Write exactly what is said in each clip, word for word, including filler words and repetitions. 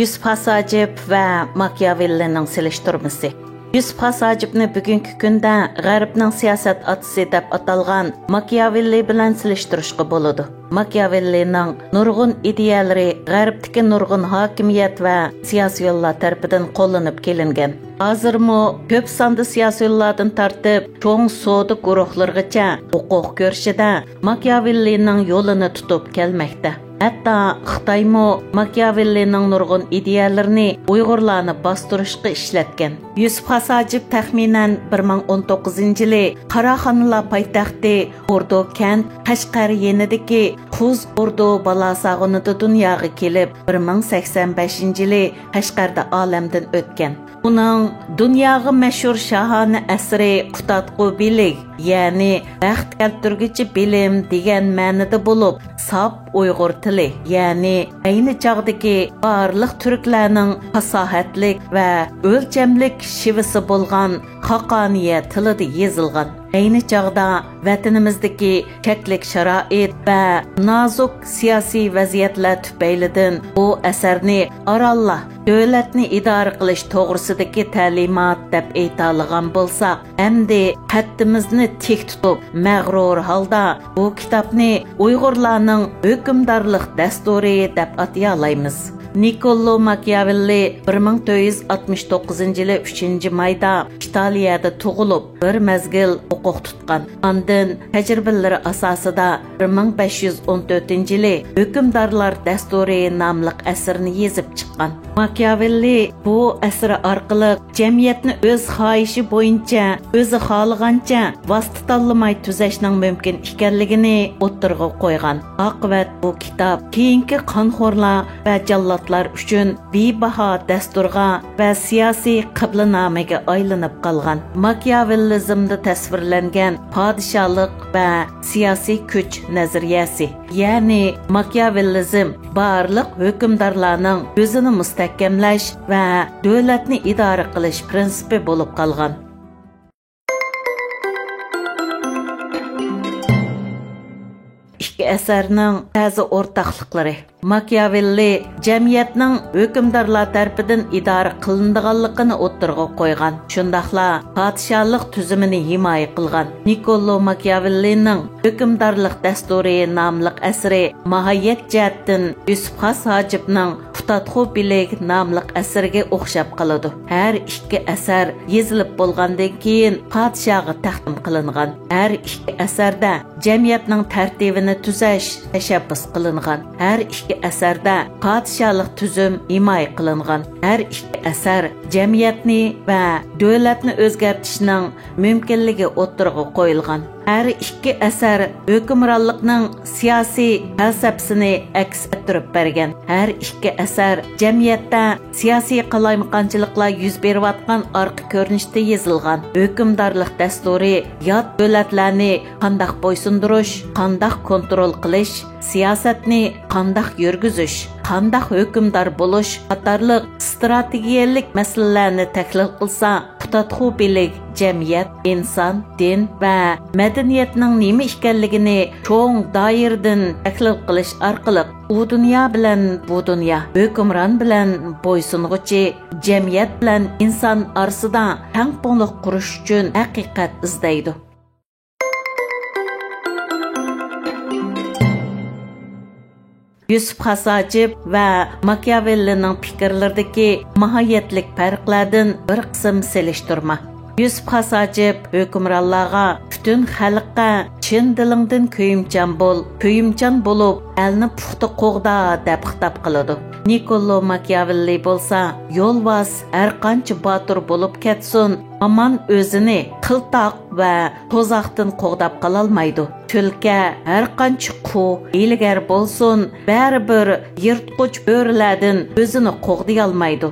يۈسۈپ خاس ھاجىپ ۋە ماكىياۋېللىنىڭ سېلىشتۇرمىسى. يۈسۈپ خاس ھاجىپنى بۈگۈنكى كۈندە غەربنىڭ سىياسەت ئاتىسى دەپ ئاتالغان ماكىياۋېللى بىلەن سېلىشتۇرۇشقا بولىدۇ. ماكىياۋېللىنىڭ نۇرغۇن ئىدىيەلىرى غەربتىكى نۇرغۇن ھاكىمىيەت ۋە سىياسىيونلار تەرىپىدىن قوللىنىپ كېلىنگەن. ھازىرمۇ كۆپ ساندا سىياسىيونلاردىن تارتىپ، چوڭ سودا گۇرۇھلىرىغىچە ھوقۇق كۈرىشىدە ماكىياۋېللىنىڭ يولىنى تۇتۇپ كەلمەكتە. ھەتتا خىتايمۇ ماكىياۋېللىنىڭ نۇرغۇن ئىدىيەلىرىنى ئۇيغۇرلارنى باستۇرۇشقا ئىشلەتكەن. يۈسۈپ خاس ھاجىپ تەخمىنەن بىر مىڭ ئون توققۇزىنچى يىلى قاراخانىيلار پايتەختى ئوردۇ كەنت قەشقەر يېنىدىكى قۇز ئوردۇ بالا ساغۇنىدا دۇنياغا كېلىپ، بىر مىڭ سەكسەن بەشىنچى يىلى قەشقەردە ئالەمدىن ئۆتكەن. ئۇنىڭ دۇنياغا مەشھۇر شاھانە ئەسىرى قۇتادغۇ بىلىگ، يەنى بەخت كەلتۈرگۈچى بىلىم دېگەن مەنىدە بولۇپ، ساپ ئۇيغۇر تىلى، يەنى ئەينى چاغدىكى بارلىق تۈركلەرنىڭ پاساھەتلىك ۋە ئۆلچەملىك شىۋىسى بولغان خاقانىيە تىلىدا يېزىلغان. ئەينى چاغدا ۋەتىنىمىزدىكى چەكلىك شارائىت ۋە نازۇك سىياسىي ۋەزىيەتلەر تۈپەيلىدىن بۇ ئەسەرنى ئارانلا دۆلەتنى ئىدارە قىلىش توغرىسىدىكى تەلىمات دەپ ئېيتالىغان بولساق، ئەمدى قەددىمىزنى تىك تۇتۇپ، مەغرۇر ھالدا بۇ كىتابنى ئۇيغۇرلارنىڭ ھۆكۈمدارلىق دەستۇرى دەپ ئاتىيالايمىز. نىكوللو ماكىياۋېللى بىر مىڭ تۆت يۈز ئاتمىش توققۇزىنچى يىلى ئۈچىنچى مايدا ئىتالىيەدە تۇغۇلۇپ، بىر مەزگىل ھوقۇق تۇتقان. ئاندىن تەجرىبىلىرى ئاساسىدا بىر مىڭ بەش يۈز ئون تۆتىنچى يىلى ھۆكۈمدارلار دەستۇرى ناملىق ئەسىرىنى يېزىپ چىققان. ماكىياۋېللى بۇ ئەسىرى ئارقىلىق جەمئىيەتنى ئۆز خاھىشى بويىچە، ئۆزى خالىغانچە ۋاسىتە تاللىماي تۈزەشنىڭ مۇمكىن ئىكەنلىكىنى ئوتتۇرىغا قويغان. ئاقىۋەت بۇ كىتاب كېيىنكى قانخورلار ۋە جاللاتلار ئۈچۈن بىباھا دەستۇرغا ۋە سىياسىي قىبلىنامىگە ئايلىنىپ قالغان. ماكىياۋېللىزمدا تەسۋىرلەنگەن پادىشاھلىق ۋە سىياسىي كۈچ نەزەرىيەسى، يەنى ماكىياۋېللىزم بارلىق ھۆكۈمدارلارنىڭ ئۆزىنى مۇستەھكەملەش ۋە دۆلەتنى ئىدارە قىلىش پىرىنسىپى بولۇپ قالغان. ئىككى ئەسەرنىڭ بەزى ئورتاقلىقلىرى. ماكىياۋېللى جەمئىيەتنىڭ ھۆكۈمدارلار تەرىپىدىن ئىدارە قىلىنىدىغانلىقىنى ئوتتۇرىغا قويغان، شۇنداقلا پادىشاھلىق تۈزۈمىنى ھىمايە قىلغان. نىكوللو ماكىياۋېللىنىڭ ھۆكۈمدارلىق دەستۇرى ناملىق ئەسىرى ماھىيەت جەھەتتىن يۈسۈپ خاس ھاجىپنىڭ قۇتادغۇ بىلىك ناملىق ئەسىرىگە ئوخشاپ قالىدۇ. ھەر ئىككى ئەسەر يېزىلىپ بولغاندىن كېيىن پادىشاھقا تەقدىم قىلىنغان. ھەر ئىككى ئەسەردە جەمئىيەتنىڭ تەرتىپىنى تۈزەش تەشەببۇس قىلىنغان. ھەر ئىككى ئەسەردە پادىشاھلىق تۈزۈم ھىمايە قىلىنغان. ھەر ئىككى ئەسەر جەمئىيەتنى ۋە دۆلەتنى ئۆزگەرتىشنىڭ مۇمكىنلىكى ئوتتۇرىغا قويۇلغان. ھەر ئىككى ئەسەر ھۆكۈمرانلىقنىڭ سىياسىي پەلسەپىسىنى ئەكس ئەتتۈرۈپ بەرگەن. ھەر ئىككى ئەسەر جەمئىيەتتە سىياسىي قالايمىقانچىلىقلار يۈز بېرىۋاتقان ئارقا كۆرۈنۈشتە يېزىلغان. ھۆكۈمدارلىق دەستۇرى يات دۆلەتلەرنى قانداق بويسۇندۇرۇش، قانداق كونترول قىلىش، سىياسەتنى قانداق يۈرگۈزۈش، قانداق ھۆكۈمدار بولۇش قاتارلىق ئىستراتېگىيەلىك مەسىلىلەرنى تەھلىل قىلسا، قۇتادغۇ بىلىك جەمئىيەت، ئىنسان، دىن ۋە مەدەنىيەتنىڭ نېمە ئىكەنلىكىنى چوڭ دائىرىدىن تەھلىل قىلىش ئارقىلىق، ئۇ دۇنيا بىلەن بۇ دۇنيا، ھۆكۈمران بىلەن بويسۇنغۇچى، جەمئىيەت بىلەن ئىنسان ئارىسىدا تەڭپۇڭلۇق قۇرۇش ئۈچۈن ھەقىقەت ئىزدەيدۇ. يۈسۈپ خاس ھاجىپ ۋە ماكىياۋېللىنىڭ پىكىرلىرىدىكى ماھىيەتلىك پەرقلەردىن بىر قىسىم سېلىشتۇرما. يۈسۈپ خاس ھاجىپ ھۆكۈمرانلارغا، پۈتۈن خەلققە چىن دىلىڭدىن كۆيۈمچان بول، كۆيۈمچان بولۇپ، ئەلنى پۇختا قوغدا، دەپ خىتاب قىلىدۇ. نىكوللو ماكىياۋېللى بولسا، يولۋاس ھەرقانچە باتۇر بولۇپ كەتسۇن، ھامان ئۆزىنى قىلتاق ۋە توزاقتىن قوغداپ قالالمايدۇ. تۈلكە ھەرقانچە قۇ، ھىيلىگەر بولسۇن، بەرىبىر يىرتقۇچ بۆرىلەردىن ئۆزىنى قوغدىيالمايدۇ.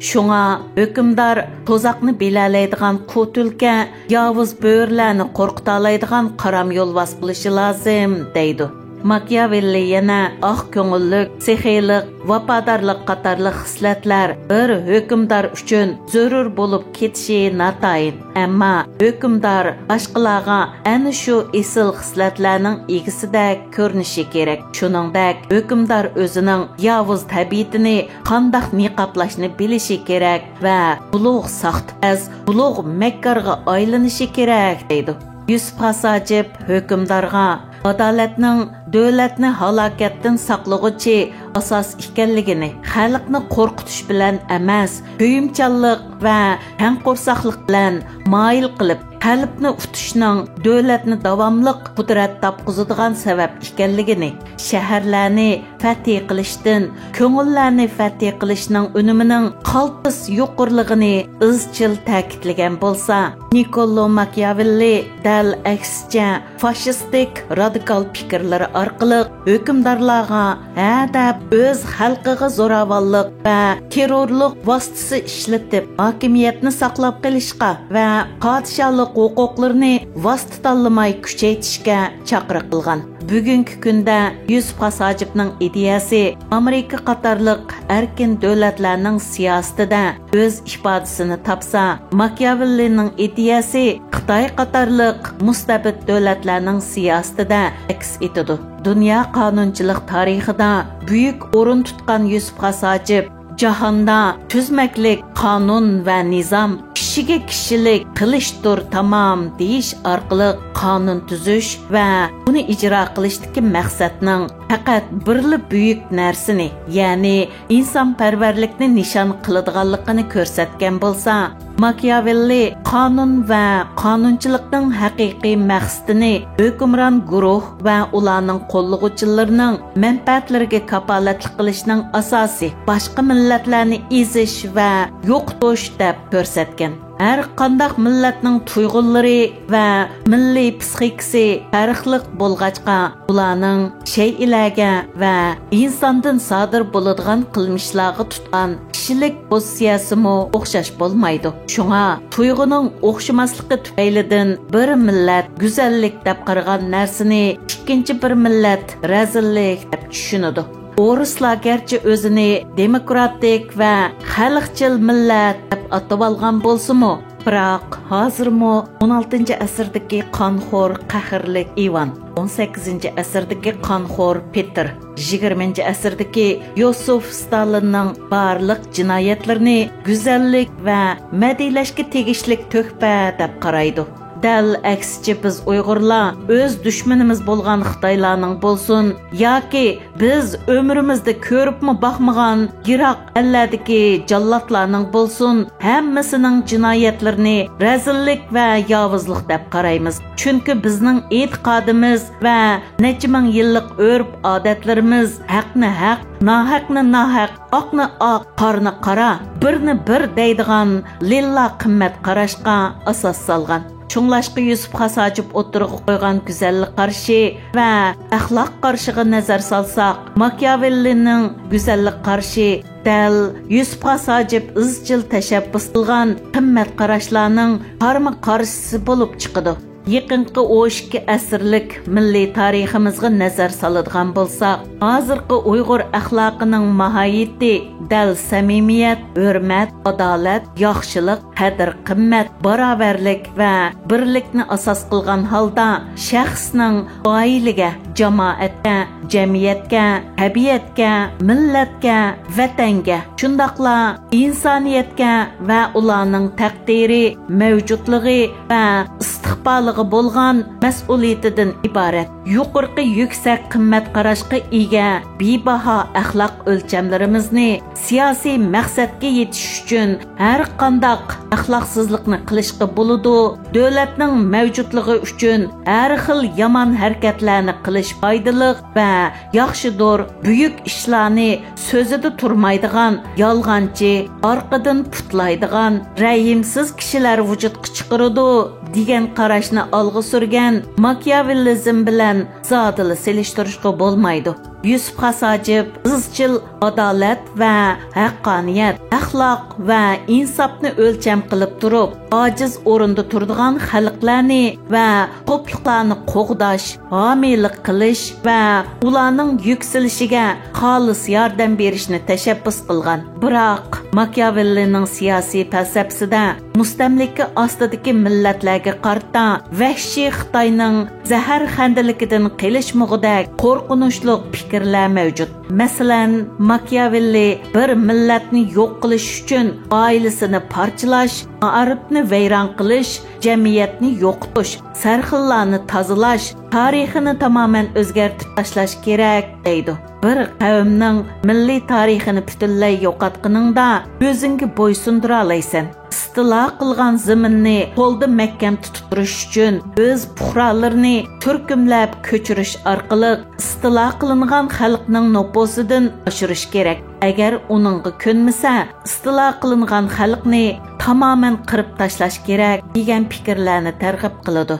شۇڭا ھۆكۈمدار توزاقنى بىلەلەيدىغان قۇ تۈلكە، ياۋۇز بۆرىلەرنى قورقۇتالايدىغان قارام يولۋاس بولۇشى لازىم، دەيدۇ. ماكىياۋېللى يەنە ئاق كۆڭۈللۈك، سېخىيلىق، ۋاپادارلىق قاتارلىق خىسلەتلەر بىر ھۆكۈمدار ئۈچۈن زۆرۈر بولۇپ كېتىشى ناتايىن. ئەمما ھۆكۈمدار باشقىلارغا ئەنە شۇ ئېسىل خىسلەتلەرنىڭ ئىگىسىدەك كۆرۈنۈشى كېرەك. شۇنىڭدەك، ھۆكۈمدار ئۆزىنىڭ ياۋۇز تەبىئىتىنى قانداق نىقابلاشنى بىلىشى كېرەك ۋە ئۇلۇغ ساختىپەز، ئۇلۇغ مەككارغا ئايلىنىشى كېرەك، دەيدۇ. يۈسۈپ خاس ھاجىپ ھۆكۈمدارغا ئادالەتنىڭ دۆلەتنى ھالاكەتتىن ساقلىغۇچى ئاساس ئىكەنلىكىنى، خەلقنى قورقۇتۇش بىلەن ئەمەس، كۆيۈمچانلىق ۋە كەڭ قورساقلىق بىلەن مايىل قىلىپ، قەلبنى ئۇتۇشنىڭ دۆلەتنى داۋاملىق قۇدرەت تاپقۇزىدىغان سەۋەب ئىكەنلىكىنى، شەھەرلەرنى فەتھى قىلىشتىن كۆڭۈللەرنى فەتھى قىلىشنىڭ ئۈنۈمىنىڭ قالتىس يۇقىرىلىقىنى ئىزچىل تەكىتلىگەن بولسا، نىكولو ماكىياۋېللى دەل ئەكسىچە، فاشىستىك رادىكال پىكىرلىرى ئارقىلىق ھۆكۈمدارلارغا ھە دەپ ئۆز خەلقىگە زوراۋانلىق ۋە تېررورلۇق ۋاسىتىسى ئىشلىتىپ، ھاكىمىيەتنى ساقلاپ قېلىشقا ۋە پادىشاھلىق ھوقۇقلىرىنى ۋاسىتە تاللىماي كۈچەيتىشكە چاقىرىق قىلغان. بۈگۈنكى كۈندە يۈسۈپ خاس ھاجىپنىڭ ئىدىيەسى ئامېرىكا قاتارلىق ئەركىن دۆلەتلەرنىڭ سىياسىتىدە ئۆز ئىپادىسىنى تاپسا، ماكىياۋېللىنىڭ ئىدىيەسى خىتاي قاتارلىق مۇستەبىت دۆلەتلەرنىڭ سىياسىتىدە ئەكس ئېتىدۇ. دۇنيا قانۇنچىلىق تارىخىدا بۈيۈك ئورۇن تۇتقان يۈسۈپ خاس ھاجىپ جاھاندا تۈزمەكلىك قانۇن ۋە نىزام، كىشىگە كىشىلىك قىلىشتۇر تامام دېيىش ئارقىلىق قانۇن تۈزۈش ۋە ئۇنى ئىجرا قىلىشتىكى مەقسەتنىڭ پەقەت بىرلا بۈيۈك نەرسىنى، يەنى ئىنسانپەرۋەرلىكنى نىشان قىلىدىغانلىقىنى كۆرسەتكەن بولسا، ماكىياۋېللى قانۇن ۋە قانۇنچىلىقنىڭ ھەقىقىي مەقسىتىنى ھۆكۈمران گۇرۇھ ۋە ئۇلارنىڭ قوللىغۇچىلىرىنىڭ مەنپەئەتلىرىگە كاپالەتلىك قىلىشنىڭ ئاساسى باشقا مىللەتلەرنى ئېزىش ۋە يوقىتىش دەپ كۆرسەتكەن. ھەر قانداق مىللەتنىڭ تۇيغۇلىرى ۋە مىللىي پسىخىكىسى پەرقلىق بولغاچقا، ئۇلارنىڭ شەيئىلەرگە ۋە ئىنساندىن سادىر بولىدىغان قىلمىشلارغا تۇتقان كىشىلىك پوزىتسىيەسىمۇ ئوخشاش بولمايدۇ. شۇڭا تۇيغۇنىڭ ئوخشىماسلىقى تۈپەيلىدىن بىر مىللەت گۈزەللىك دەپ قارىغان نەرسىنى ئىككىنچى بىر مىللەت رەزىللىك دەپ چۈشىنىدۇ. ئورۇسلار گەرچە ئۆزىنى دېموكراتىك ۋە خەلقچىل مىللەت دەپ ئاتىۋالغان بولسىمۇ، بىراق ھازىرمۇ ئون ئالتىنچى ئەسىردىكى قانخور قەھرلىك ئىۋان، ئون سەككىزىنچى ئەسىردىكى قانخور پېتىر، يىگىرمىنچى ئەسىردىكى يوسۇف ستالىننىڭ بارلىق جىنايەتلىرىنى گۈزەللىك ۋە مەدھىيلەشكە تېگىشلىك تۆھپە دەپ قارايدۇ. دەل ئەكسىچە، بىز ئۇيغۇرلار ئۆز دۈشمىنىمىز بولغان خىتايلارنىڭ بولسۇن ياكى بىز ئۆمرىمىزدە كۆرۈپمۇ باقمىغان يىراق ئەللەردىكى جاللاتلارنىڭ بولسۇن، ھەممىسىنىڭ جىنايەتلىرىنى رەزىللىك ۋە ياۋۇزلۇق دەپ قارايمىز. چۈنكى بىزنىڭ ئېتىقادىمىز ۋە نەچچە مىڭ يىللىق ئۆرپ-ئادەتلىرىمىز ھەقنى ھەق، ناھەقنى ناھەق، ئاقنى ئاق، قارىنى قارا، بىرنى بىر دەيدىغان لىللا قىممەت قاراشقا ئاساس سالغان. شۇڭلاشقا يۈسۈپ خاس ھاجىپ ئوتتۇرىغا قويغان گۈزەللىك قارىشى ۋە ئەخلاق قارىشىغا نەزەر سالساق، ماكىياۋېللىنىڭ گۈزەللىك قارىشى دەل يۈسۈپ خاس ھاجىپ ئىزچىل تەشەببۇس قىلغان قىممەت قاراشلارنىڭ قارىمۇ قارشىسى بولۇپ چىقىدۇ. يېقىنقى ئون ئىككى ئەسىرلىك مىللىي تارىخىمىزغا نەزەر سالىدىغان بولساق، ھازىرقى ئۇيغۇر ئەخلاقىنىڭ ماھىيىتى دەل سەمىمىيەت، ھۆرمەت، ئادالەت، ياخشىلىق، قەدىر-قىممەت، باراۋەرلىك ۋە بىرلىكنى ئاساس قىلغان ھالدا شەخسنىڭ ئائىلىگە، جامائەتكە، جەمئىيەتكە، تەبىئەتكە، مىللەتكە، ۋەتەنگە، شۇنداقلا ئىنسانىيەتكە ۋە ئۇلارنىڭ تەقدىرى، مەۋجۇتلۇقى ۋە ئىستىقبالىغا بولغان مەسئۇلىيىتىدىن ئىبارەت يۇقىرىقى يۈكسەك قىممەت قاراشقا ئىگە بىباھا ئەخلاق ئۆلچەملىرىمىزنى سىياسىي مەقسەتكە يېتىش ئۈچۈن ھەر قانداق ئەخلاقسىزلىقنى قىلىشقا بولىدۇ، دۆلەتنىڭ مەۋجۇتلۇقى ئۈچۈن ھەر خىل يامان ھەرىكەتلەرنى قىلىش پايدىلىق ۋە ياخشىدۇر، بۈيۈك ئىشلارنى سۆزىدە تۇرمايدىغان يالغانچى، ئارقىدىن پۇتلايدىغان رەھىمسىز كىشىلەر ۋۇجۇدقا چىقىرىدۇ، دېگەن قاراشنى ئالغا سۈرگەن ماكىياۋېللىزم بىلەن زادىلا سېلىشتۇرۇشقا بولمايدۇ. يۈسۈپ خاس ھاجىپ ئىزچىل ئادالەت ۋە ھەققانىيەت، ئەخلاق ۋە ئىنساپنى ئۆلچەم قىلىپ تۇرۇپ، ئاجىز ئورۇندا تۇرىدىغان خەلقلەرنى ۋە توپلۇقلارنى قوغداش، ھامىيلىق قىلىش ۋە ئۇلارنىڭ يۈكسىلىشىگە خالىس ياردەم بېرىشنى تەشەببۇس قىلغان. بىراق، ماكىياۋېللىنىڭ سىياسىي پەلسەپىسىدە مۇستەملىكە ئاستىدىكى مىللەتلەرگە قارىتا ۋەھشىي خىتاينىڭ زەھەرخەندىلىكىدىن قېلىشمىغۇدەك قورقۇنچلۇق پىكىرلەر مەۋجۇت. مەسىلەن، ماكىياۋېللى بىر مىللەتنى يوق قىلىش ئۈچۈن ئائىلىسىنى پارچىلاش، مائارىپنى ۋەيران قىلىش، جەمئىيەتنى يوقىتىش، سەرخىللارنى تازىلاش، تارىخىنى تامامەن ئۆزگەرتىپ تاشلاش كېرەك، دەيدۇ. بىر قەۋمنىڭ مىللىي تارىخىنى پۈتۈنلەي يوقاتقىنىڭدا، ئۆزۈڭگە بويسۇندۇرالايسەن. ئىستىلا قىلغان زېمىننى قولدا مەھكەم تۇتۇپ تۇرۇش ئۈچۈن ئۆز پۇقرالىرىنى تۈركۈملەپ كۆچۈرۈش ئارقىلىق ئىستىلا قىلىنغان خەلقنىڭ نوپۇسىدىن ئاشۇرۇش كېرەك. ئەگەر ئۇنىڭغا كۆنمىسە، ئىستىلا قىلىنغان خەلقنى تامامەن قىرىپ تاشلاش كېرەك، دېگەن پىكىرلەرنى تەرغىب قىلىدۇ.